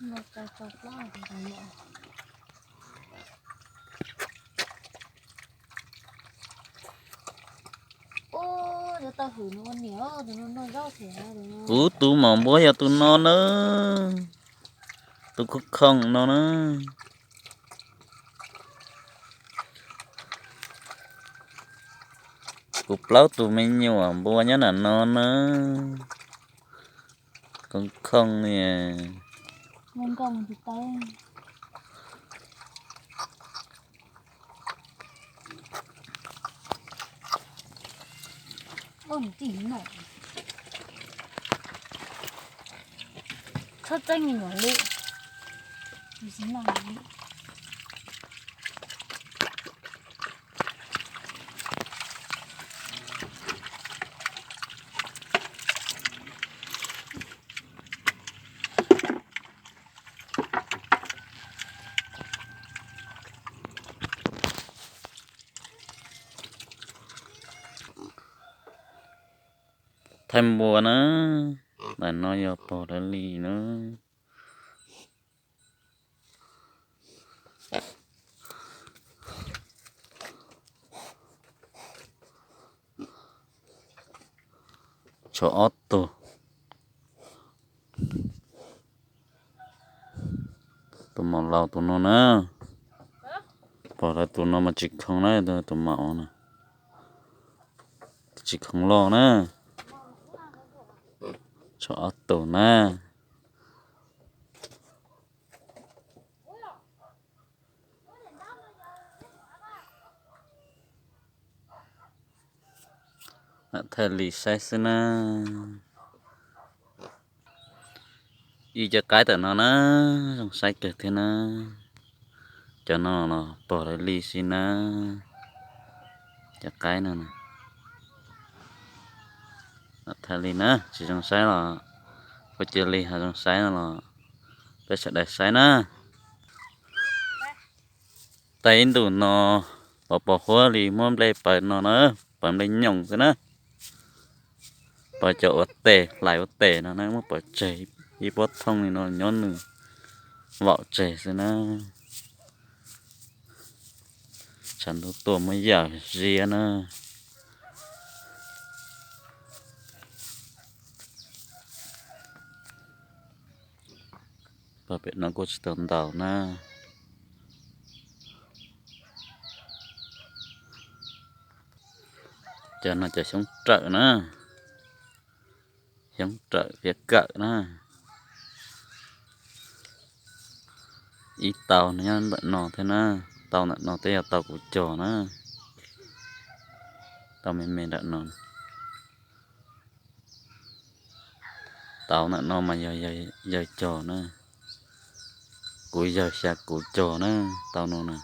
Kuv tus maum npua yog tus no na, tus khooj khooj no na. Kuv plaub tus me nyuam npua nyob nram no na. Khooj khooj li. Thaij npua na, ntawm no yog pog lawv li na. Tshuav ob tug. Tus maum laus tus no na, pog lawv tus no mas tsis khoov na, tus maum no tsis khoov loj na. Tshuav ob tug na. Thaij li saib xwb na. Ib cov qaib ntawm no na, zoo saib kawg thiab na. Cov no los pog lawv li xwb na. Cov qaib no, thaij li na, tsis zoo saib los kuj cia li, ho zoo saib no los peb sawv daws saib na. Tag ib ntus no, pov pos huab li muab nplej pawv no na, pawv nplej nyoos xwb na. Pawv cov ua tes, hlais ua tes no na, muab pawv tseg ib pob thooj li no nyob nws vaum tseg xwb na. Tshav ntuj tuaj muab yawm ziab na. Pog pem no kuj tsis tau ntaus na. Cov no cov xyoob rawm na, xyoob rawm phiab kawm na. Ib tau nyob ntawm no thiab na, tau ntawm no twb yog tau kuv cog na. Tau me me nram no. Tau ntawm no mas yog yawg cog na. Kuv yawg xya kuv cog na, tau no na.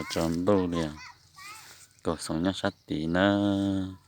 Tsaus ntuj li, kaus xoom nyob sab tid nawb.